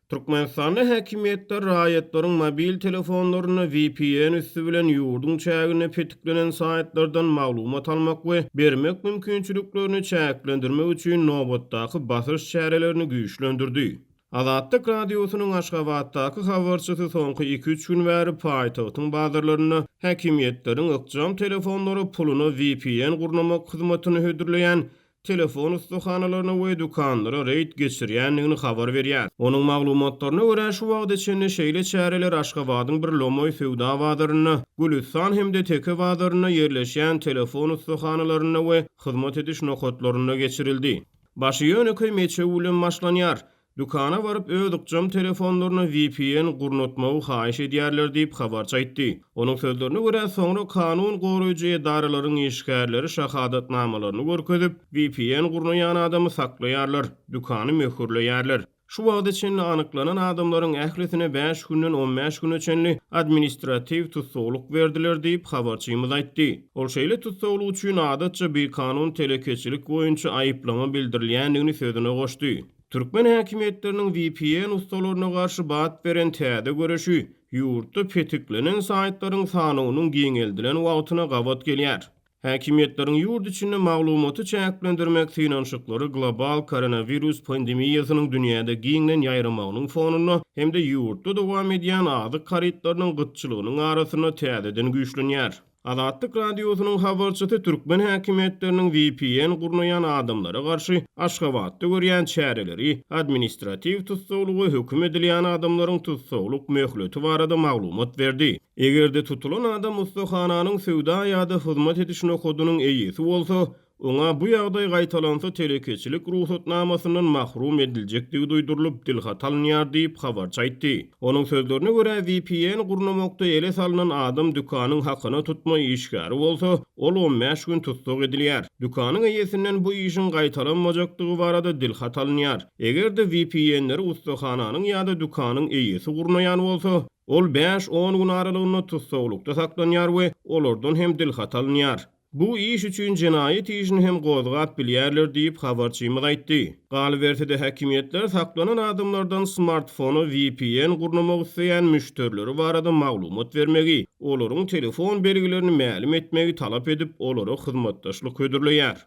Türkmenistanda häkimiýetler raýatlaryň mobil telefonlarynda vpn üsti bilen ýurduň çäginde petiklenen saýtlardan maglumat almak we bermek mümkinçiliklerini çäklendirmek üçin nobatdaky basyş çärelerini güýçlendirdi. Azatlyk Radiosynyň Aşgabatdaky habarçysy soňky iki-üç gün bäri paýtagtyň bazarlarynda häkimiýetleriň ykjam telefonlara puluna vpn gurnamak hyzmatyny hödürleýän telefon ussahanalaryna we dükanlara reýd geçirýändigini habar berýär. Onuň maglumatlaryna görä, şu wagta çenli şeýle çäreler Aşgabadyň bir lomaý söwda bazarynda, Gülüstan hem-de Teke bazarynda ýerleşýän telefon ussahanalarynda we hyzmat ediş nokatlarynda geçirildi. Başy ýönekeý meçew bilen başlanýar. Dükana baryp, öz ykjam telefonlaryna vpn gurnatmagy haýyş edýärler diýip, habarçy aýtdy. Onuň sözlerine görä, soňra kanun goraýjy edaralaryň işgärleri şahadatnamalaryny görkezip, vpn gurnaýan adamy saklaýarlar, dükany möhürleýärler. Şu wagta çenli anyklanan adamlaryň ählisine bäş günden on bäş güne çenli administratiw tussaglyk berdiler diýip, habarçymyz aýtdy. Ol şeýle tussaglyk üçin adatça bikanun telekeçilik boýunça aýyplama bildirilýändigini sözüne goşdy. Türkmen häkimiýetleriniň vpn ussalaryna garşy bat beren täze göreşi ýurtda petiklenen saýtlaryň sanawynyň giňeldilen wagtyna gabat gelýär. Häkimiýetleriň ýurt içinde maglumaty çäklendirmek synanyşyklary global koronawirus pandemiýasynyň dünýäde giňden ýaýramagynyň fonunda hem-de ýurtda dowam edýän azyk harytlarynyň gytçylygynyň arasynda täzeden güýçlenýär. Azatlyk Radiosynyň habarçysy türkmen häkimiýetleriniň vpn gurnaýan adamlara garşy Aşgabatda görýän çäreleri, administratiw tussaglyga höküm edilýän adamlaryň tussaglyk möhleti barada maglumat berdi. Eger-de tutulan adam ussahananyň söwda ýa-da hyzmat ediş nokadynyň eýesi bolsa, Oňa bu ýagdaý gaýtalansa telekeçilik rugsatnamasyndan mahrum ediljekdigi duýdurylyp, dilhat alynýar diýip, habarçy aýtdy. Onuň sözlerine görä, vpn gurnamakda ele salnan adam dükanyň hakyna tutma işgäri bolsa, ol on bäş gün tussag edilýär. Dükanyň eýesinden bu işiň gaýtalanmajakdygy barada dilhat alynýar. Eger-de vpn-leri ussahananyň ýa-da dükanyň eýesi gurnaýan bolsa, ol bäş-on gün aralygynda tussaglykda saklanýar we olardan hem dilhat alynýar. Bu iş üçin jenaýat işini hem gozgap bilýärler diýip, habarçymyz aýtdy. Galyberse-de, häkimiýetler saklanan adamlardan smartfona vpn gurnamak isleýän müşderileri barada maglumat bermegi, olaryň telefon belgilerini mälim etmegi talap edip, olara hyzmatdaşlyk hödürleýär.